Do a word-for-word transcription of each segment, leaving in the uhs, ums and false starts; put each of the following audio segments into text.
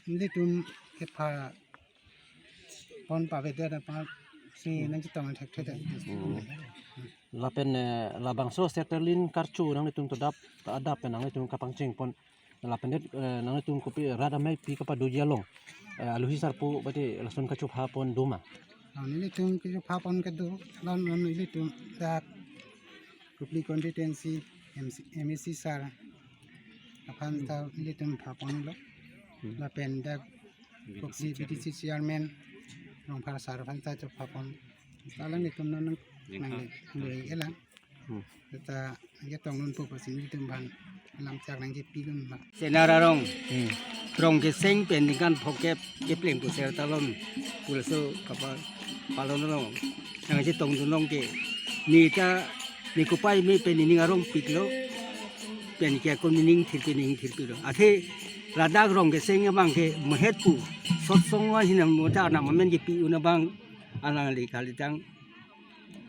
Nelitum kepha pon pavedet aphan si nangchetong thekthedet. Hmm. Lapen, eh, labangso Saturlin Karcho nanglitum todap, adap pen nanglitum kapangcheng pon. Lapen det, eh, nanglitum kopi rat amei pi kapadoji along, eh, aluhi sarpo bate lason kachopha pon do ma? Ah, nelitum kachopha pon kedo, lon lon nelitum dak Kopili constituency M C, M A C sir aphan ta nelitum pha ponlo. Hmm. Lapen dak Koksi B D C chairman Rongphar sir aphan ta chopha pon. Alanglitum non nang, nang le, nang le elang. Hmm. Ta nangchetong nunpo pusi nelitum aphan lam chak nangchepi dun ma. Senar arong. Hmm. Rong keseng pen ningkan phokep kepleng pu ser talon. Pulso kapa palon long. Nangchetong dun long ke. Ne ta, ne kopai me pen nening arongpiklo. Pen ke akon nening thirpi, nening thirpilo. Athe ladak rong keseng abang ke mehet pu. Sotsong wa hinam mo ta nam amen kepi un abang. Alangli kalitang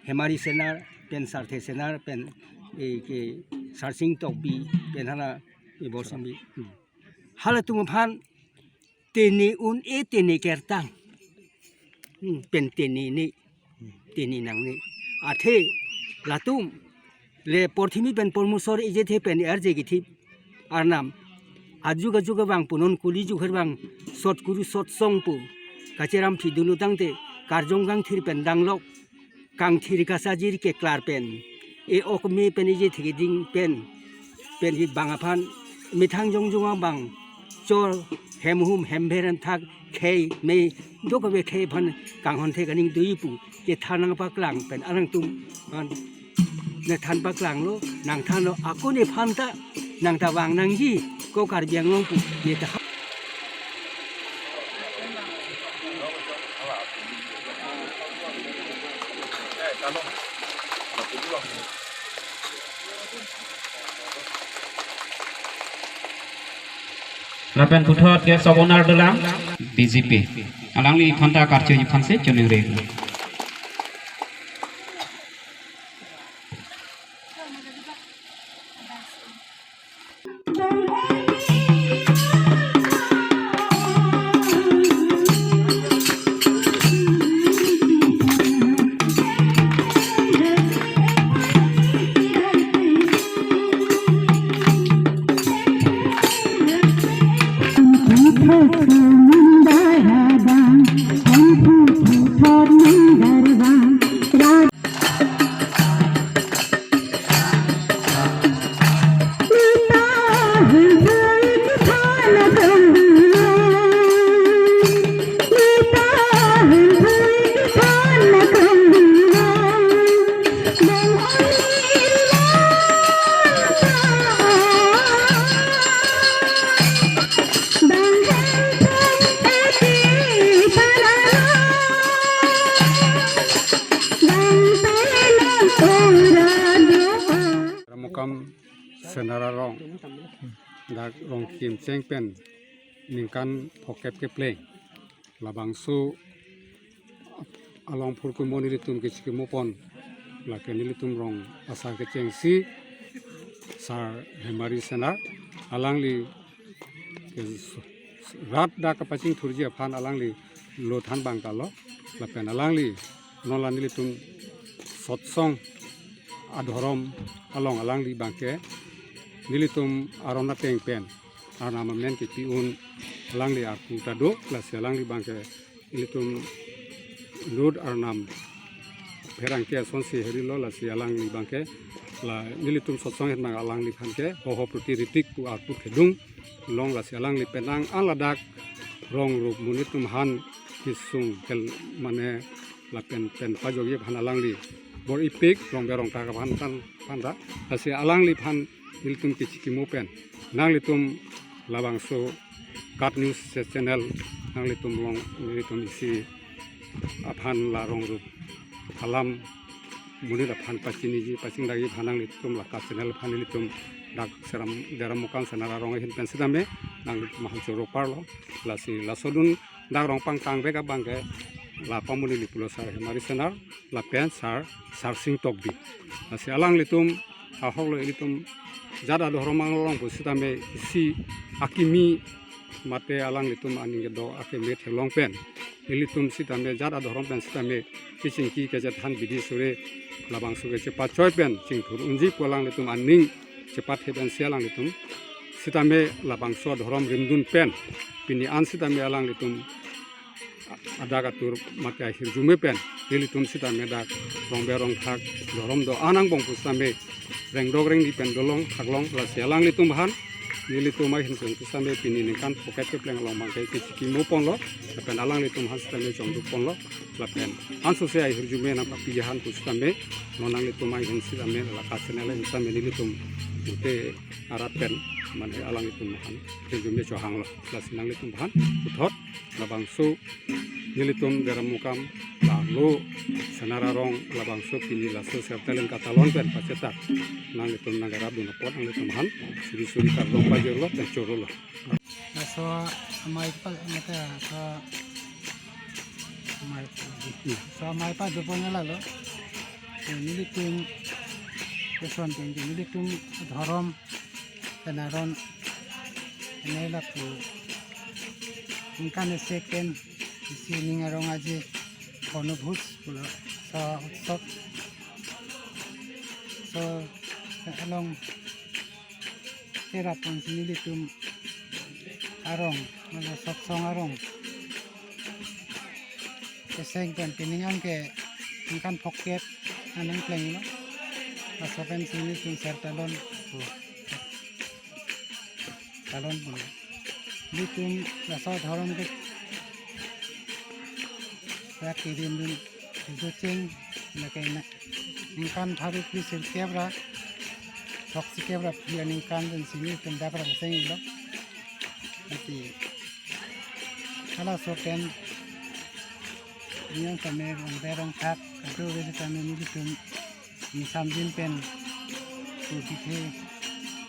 Hemari Senar, pen Sarthe Senar, pen, eh, ke Sarsing Tokbi, pen hala, eh, Borsingbi. Hmm. Halatum aphan tene un-e, tene kertang. Hmm, pen tene ne, tene nangne. Athe latum le porthimi pen pormusor eje the pen arje kithip arnam. Ajuk ajuk abang punon kuli juher bang sot kuru sotsong pu. Kacheram phi dunu tangte karjong kangthir pen danglok. Kangthir kasajir keklar pen. E-ok me pen eje thekiding pen. Pen hi bang aphan methang jongjong abang. Chor hem hum hem bher an thak khei me dok ave khei aphan kanghon the kaning dui pu. Kethan nangpaklang pen alangtum aphan ne than paklanglo, nangthanlo, ako nephan ta nang ta vang nangji, ko Karbi Anglong pu, ne ta. Lapen puthot ke Sobonar Dolang, B J P. Alangliphan ta karcho ji aphan si choningri. Ramukam Senara rong, dak rong kimcheng pen ningkan phokep kepleng. Labangso along phurkumo nelitum kechikimo pon, lake nelitum rong asar kechengsi, Sar Hemari Senar, alangli ke rat dak kapachingthurji aphan alangli lo than bang kalo, lapen alangli non la nelitum sotsong adhorom along alangli bangke nelitum aron ateng pen arnam amen kepi un alangli arpu ta do, lasi alangli bangke ilitum lut arnam pherangke asonsi herilo, lasi alangli bangke la nelitum sotsong het mang alangliphan ke hoho proti ritik pu arpu kedung, long, lasi alangli penang an ladak rong rup monit atum aphan kesung kel mane lapen pen pajokji aphan alangli bor-ipik, rongber rongthak aphan tan aphan ta. Lasi alangliphan nelitum kechikimo pen nanglitum labangso KAT News channel nanglitum along nelitum isi aphan la rong rup alam monit aphan pachiniji pachingdakji aphan nanglitum la KAT channel aphan nelitum dak Seram Deramukam Senar arong ahin pen sitame nanglitum aphan choro parlo. Lasi lasodun dak rong pangkang vek abang ke la pamonit ni pulo Sar Hemari Senar lapen Sar Sarsing Tokbi. Lasi alanglitum ahoklo ilitum jat adhorom along pu sitame isi akimi mate alanglitum aning kedo akeme theklong pen ilitum sitame jat adhorom pen sitame kechingki kechethan bidi sore labangso kechepachoi pen chingthur unji pu alanglitum aning chepathe pensi alanglitum sitame labangso adhorom rimdun pen pini an sitame alanglitum adak atur mate ahirjume pen nelitum sitame dak rongber rongthak dhorom do-an angbong pu sitame rengdok rengdi pen dolong thaklong. Lasi alanglitum aphan nelitum ahin pen sitame pini ningkan phokep kepleng along abang ke kechikimo ponlo lapen alanglitum aphan sitame chongduk ponlo lapen ansose ahirjume nangpapi aphan pu sitame non nanglitum ahin sitame la KAT channel ahin sitame nelitum pute arat pen mane alanglitum aphan ahirjume chohanglo. Lasi nanglitum aphan puthot labangso nelitum Deramukam lalo Senar arong labangso pini laso sertalen katalon pen pachetak nanglitum nangkerapdun apot nanglitum aphan suri suri kardom pajirlo pen chorolo. Laso amei pa mate laso amei pa, laso amei pa dopo na lalo. Nelitum keson pen nelitum dhorom pen aron ene lapu ningkan isi pen isi ning arong aje Bonobhoj pulo sa utsav so along terapon si nelitum arong, mane satsang arong keseng pen pining an ke ningkan phokep anang plenglo. Laso pen si nelitum sertalon pu talon pulo. Nelitum laso dhorom ke rak kirim dun jucheng lake na ningkan pharo phli sirkep ra throksi kep ra phli aningkan pen si nelitum dak ra senglo. Ati halaso pen niang kame rongber rongthak ado ave sitame nelitum ingsamjin pen pu pithe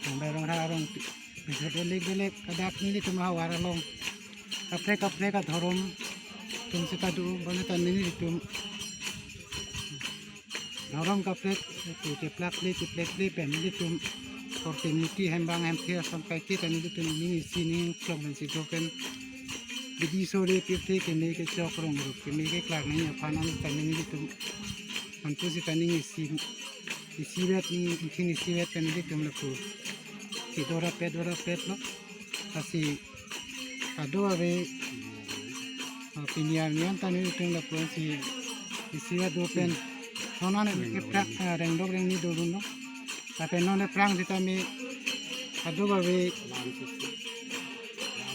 rongber rongthak arong pi- Bijot elek belek kadak nelitum ahavar along kaprek kaprek adhorom atum seta do, bang seta nelitum dhorom kaprek pu cheplak le cheplek le pen nelitum korte muti hembang hemthe ason kaike ta nelitum ning isi ning chok pen si do pen bidi sore pirthe keme kechok rong rup keme keklar nangji aphan an ta nelitum antu seta ning isi isivet ning ingthing isivet pen nelitum lapu kedo rapet do rapetlo. Lasi ado ave, ah, pini arni an ta nelitum lapu si isivet do pen non an eprak, ah, rengdok rengni dolunlo. Lapen non ephrang sitame ado ave,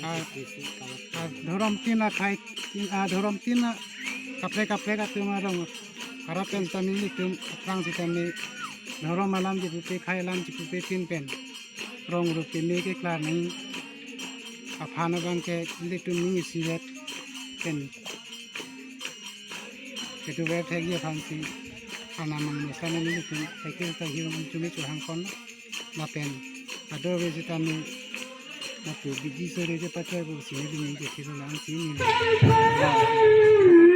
ah, ah, dhorom tin akhai, ah, dhorom tin akaprek kaprek atum arong arap pen sitame nelitum ephrang sitame dhorom alam chepupe, khei alam chepupe tin pen rong rup keme keklar nang aphan abang ke nelitum ning isivet pen kedo ver thekji aphan si anamang mesa nelitum cycle ta hirong an chumi churhang kon lapen ado ave sitame lapu bidi sore chepachoi pu si nelitum ke thilo lang si nelitum